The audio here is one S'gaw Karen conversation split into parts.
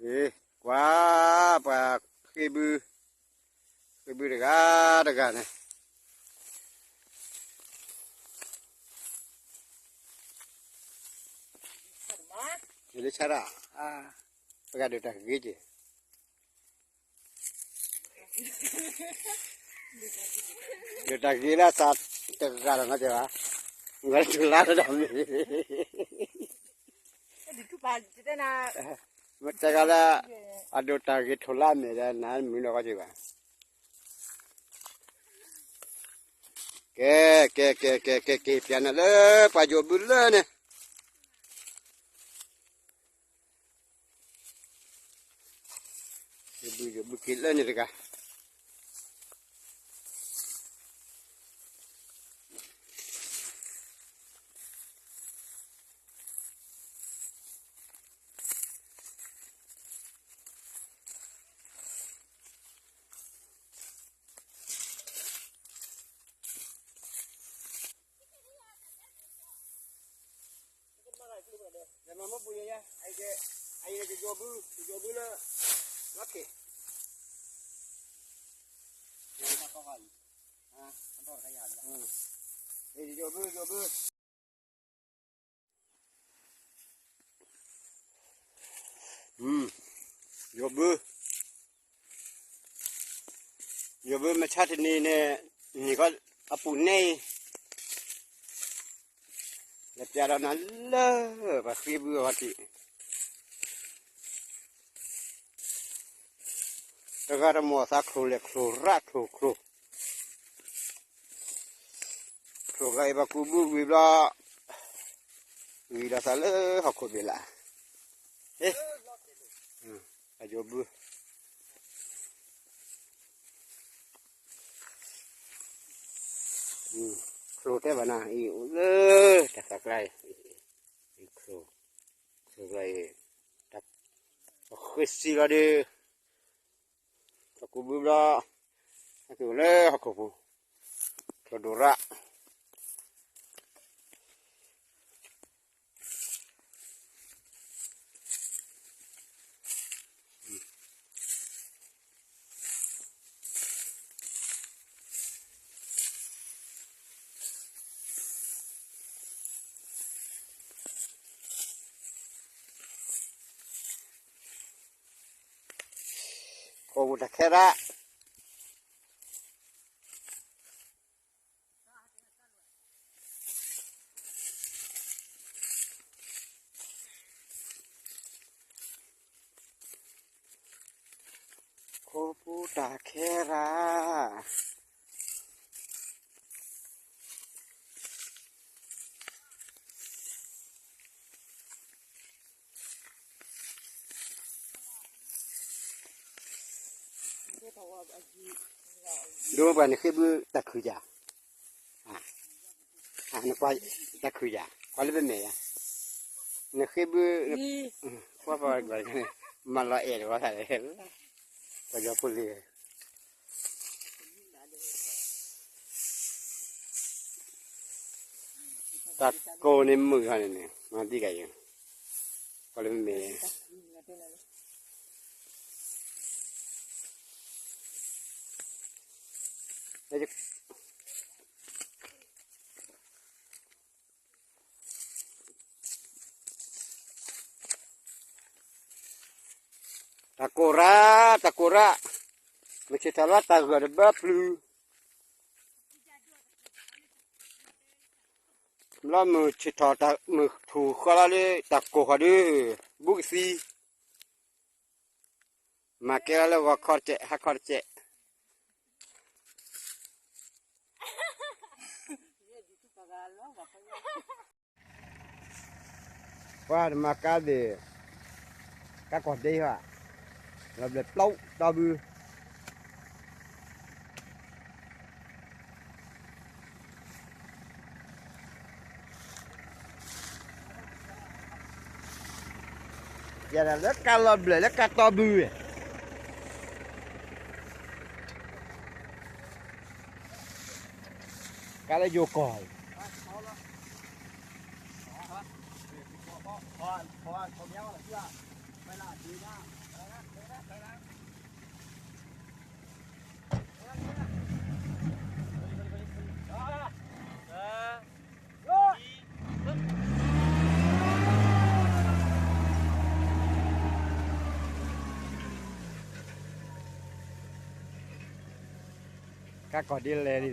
ကွၢ်ပှၤဃ့ဘု, ဃ့ဘုတဂၤတဂၤန့ၣ်, လၢဆါတၢ်, ပကဒိးတၢ်ဂ့ၤက့ၤ ဒိးတၢ်ဂ့ၤလၢအသးတဂၤလီၤနီတဘၣ်, မ့ၢ်လၢထူလါတဒီးမ့ၢ်, မ့ၢ်တဂၤလၢ အဒိးတၢ်ဂ့ၤထူလါမ့ၢ်ဒီး နမုၢ်နီၢ်ကီၢ်က့ၤဘၣ်, ကဲ, ကဲ, ကဲ, ကဲ, ကဲ, က့ၤပျးနၤလၢပှၤယိၤဘုလၢန့ၣ် ယဘုယဘုက့ၤလၢန့ၣ်တဂၤ, ယမၤမ့ၢ်ပူၤယဲ, အံၤကယိၤဘု, ယိၤဘုလၢ, လီၢ်ခံ, ယိၤဘု, ယိၤဘု, ယိၤဘု, ယိၤဘုမ့ၢ်ဆါတနံၤန့ၣ်, နံၤခီအပူၤန့ၣ် လဲၤပျးဒီးနၤလၢပှၤဃ့ဘုအဂီၢ်တံၢ်, တဂၤတမီၤသးချိၣ်လဲၣ်ချိၣ်ရၣ်ချိၣ်ချိၣ်, ချိၣ်ကျါအံၤပှၤကူးဘုဝံၤဘျီ, ဝံၤဒီးသးလၢဟီၣ်ခိၣ်ဘ့ၣ်လး, အယိၤဘု ချိၣ်တဲဘၣ်နၤအံၤအိၣ်လၢ တၢ်သးကျါအံၤ, ချိၣ်, ချိၣ်ကျါအံၤ, ပဃ့စံလီၤဒီး, ပကူးဘုဘျီ, အကအိၣ်လၢဟီၣ်ခိၣ်ပူၤ, ချိၣ်ဒိၣ်ရၣ် ခိၣ်ပူၤတၢ်ခဲရၣ်, ခိၣ်ပူၤတၢ်ခဲရၣ် ဒိပှၤနဃ့ဘုတၢ်ခုၣ်ယၤ, နကွၢ်တၢ်ခုၣ်ယၤ, ကွၢ်လၢပမဲာ်ယၤ, နဃ့ဘု, ကွၢ်ပှၤ, မၤလီၤအဲၣ်တဝီသးလဲၣ်, ပှၤယီၤဖိလံၤ တၢ်ကိးန့ၣ်မုာ်ဟီန့ၣ်န့ၣ် မၤသံကၤယံၤ, ကွၢ်လၢမ့ၢ်, တၢ်ကိးရၣ်, တၢ်ကိးရၣ်, မုၢ်ဆ့ၣ်ထီၣ်လၢတၢ်ဂၢၢ်တဘၢပျုၤ လီၤမုၢ်ဆ့ၣ်ထီၣ်မုၢ်ထူၣ်ဃီလီၤလၢတၢ်ကိၢ်ဃီဒီး, ဘူးကသံ, မၤကဲလီၤလၢဂီၤခီတစဲး ဟါခီတစဲး, ပှၤတမၤကါဘ့ၣ်, ကါကီၢ်ဒ့ဟီ, လီၤဘျဲၣ်ပျီတီဘု ယဲဒၣ်လၢကါလီၤဘျဲၣ်လၢကါတီဘု, ကါလၢယိၤကီၢ်, အ ကၢ်ကီၤဒ်လဲၣ်ဒ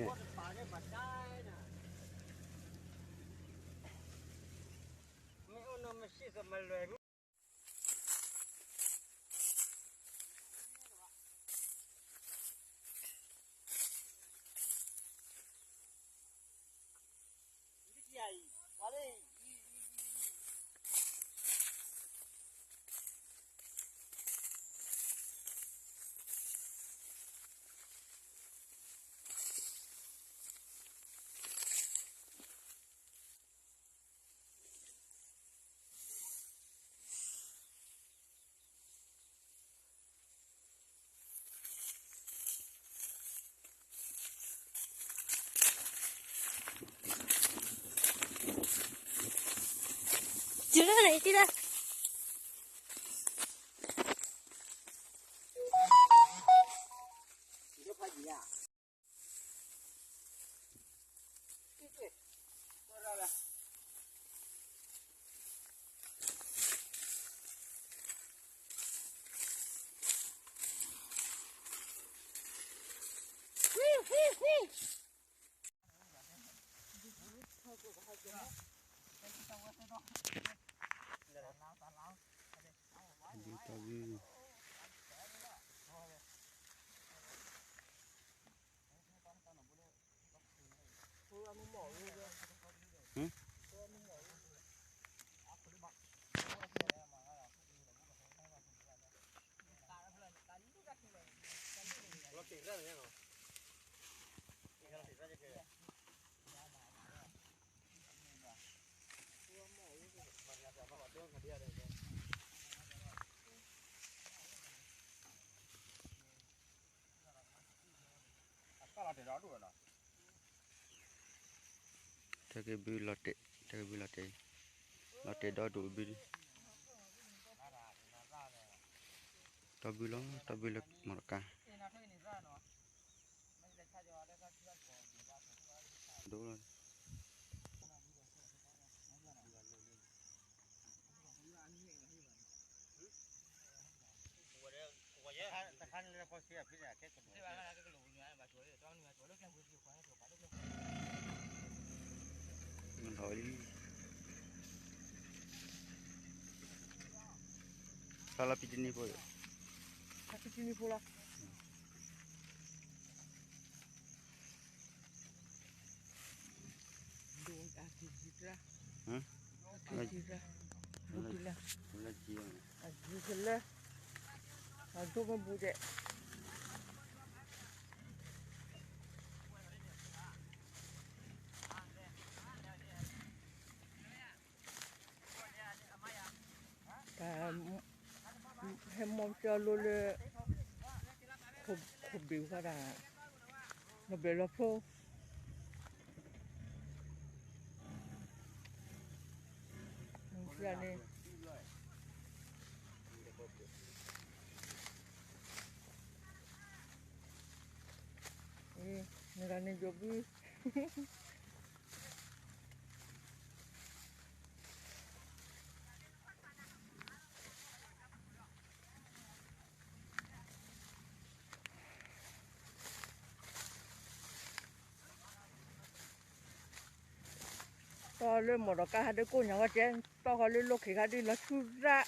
်န့ၣ် တၢ်ကဘုလီၤတဲာ်, တၢ်ကဘုလီၤတဲာ်, လီၤတဲာ်ဒီဒိၣ်ဘု, ဒီဘုလီၤ, ဒီဘုလၢမီၢ်တကါ, ဒိၣ်လီၤ. ဖျါလီၤပံတနံၤဖိ, ဖျါပံတနံၤဖိလီၤ. ဒိၣ်အကံၢ်တရၢ, ကံၢ်တရၢ, ဘူးကလၢ, အဘူးကလၢ, အဒိၣ်မ့ၢ်ဘူးဒဲး. တၢ် ဟဲမီၢ်ကၠီလိလၢ ခိၣ်ဘ့ၣ်ဝဲဒၣ် နီၢ်ဘဲၣ်လီၤဖျိ န့ၣ် နဂၤန့ၣ်ယိၤဘု တီၢ်လၢမီၢ်ဒီးကါဟးဒၢကိၣ်ညါဝဲကဲ တီၢ်ဃီလၢလိၣ်ခံခါဒ်လီၤဆူရၣ်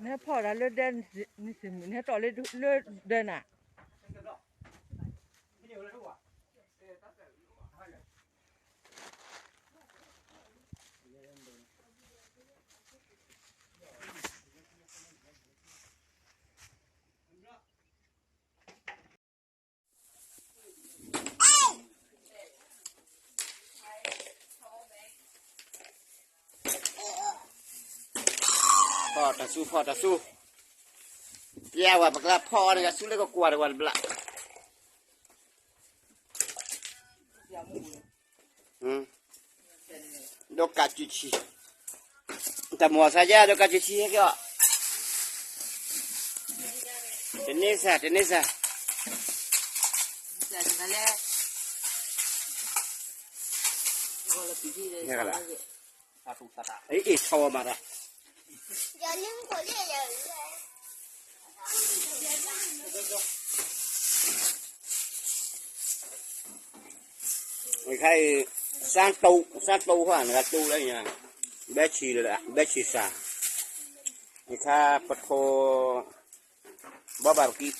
နဟဲဖီၣ်ဒၣ်လၢဒဲ နဟဲတီၢ်လၢဒဲနၤ လၢ ဖီၣ်တၢ်စူ ဖီၣ်တၢ်စူ, ပျဲဝဲပကျါဖီၣ်အီၤန့ၣ် ကစူလၢကကွၢ်တဝဲတဘျီ, ဒိကးစုဆံ, တၢ်မိၢ်အီၣ်ဆါယဲ ဒိကးစုဆံဟဲက့ၤအီၤ, တန့ဆၢ် တန့ဆၢ်, ဟဲကလၢ အ့ၣ် ထီဝဲမးတၢ်, အခါအံၤ စၢ်တူ စၢ်တူဟါ နကတူလၢညါ, ဘဲဆံးလၢ ဘဲဆံးစၢ်, အခါပထိ ဘီဘၣ်ပကံ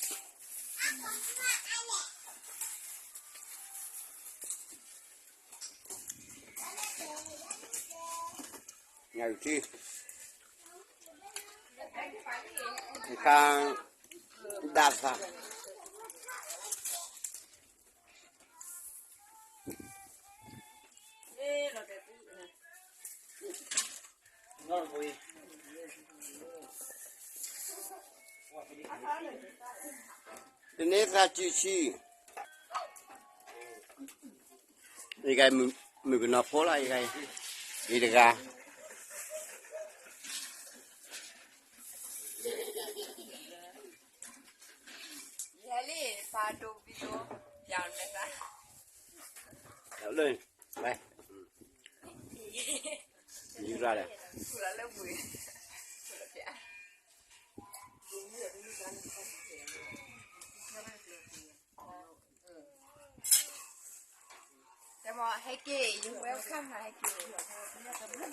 ညါအုၣ်ထံ အခါ ဒၣ်သၣ် တန့သးစုဆံ, ယကမုၣ်ကနီၤဖိလီၤ, ယတဂၤ လၢ ယူၤရၣ်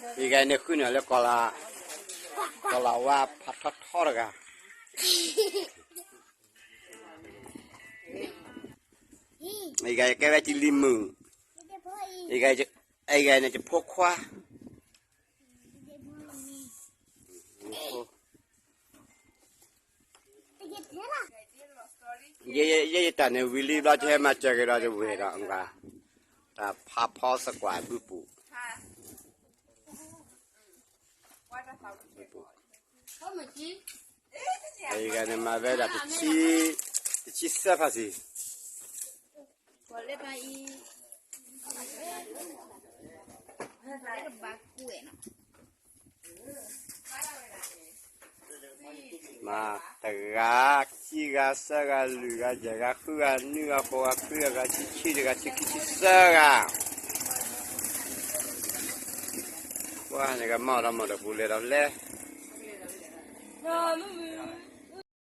ဒီး ယဂၤန့ၣ်ဃုန့ၢ်လၢ ကီၤလၤဝါဖးထီထီတဂၤ, ယဂၤယကဲဝဲကလံၤမုၣ်, ယဂၤန့ၣ်ယဖိခွါ ယဲယတၢ်န့ၣ်ဝံၤလံဘျီ ယဟဲမၤစၢၤက့ၤဒီးယဝဲၢ်ဒီး တၢ်ဖးဖီသကွၢ်ဘုပူၤ, ယဂၤန့ၣ်မၤဝဲဒၣ် တဆံသၢဖးစံၣ် မၤတဂၤ, ခံဂၤ, သၢဂၤ, လွံၢ်ဂၤ, ယဲၢ်ဂၤ, ဃုဂၤ, နွံဂၤ, ဃိးဂၤ, ခွံဂၤ, ကယၤ, ဆံဆံတဂၤ, ဆံခံဆံသၢဂၤ, ပှၤန့ၣ်ကမၤဒီးမၤဒီးပူၤလဲၤဒီးလဲၤ, မုၢ်မုၢ်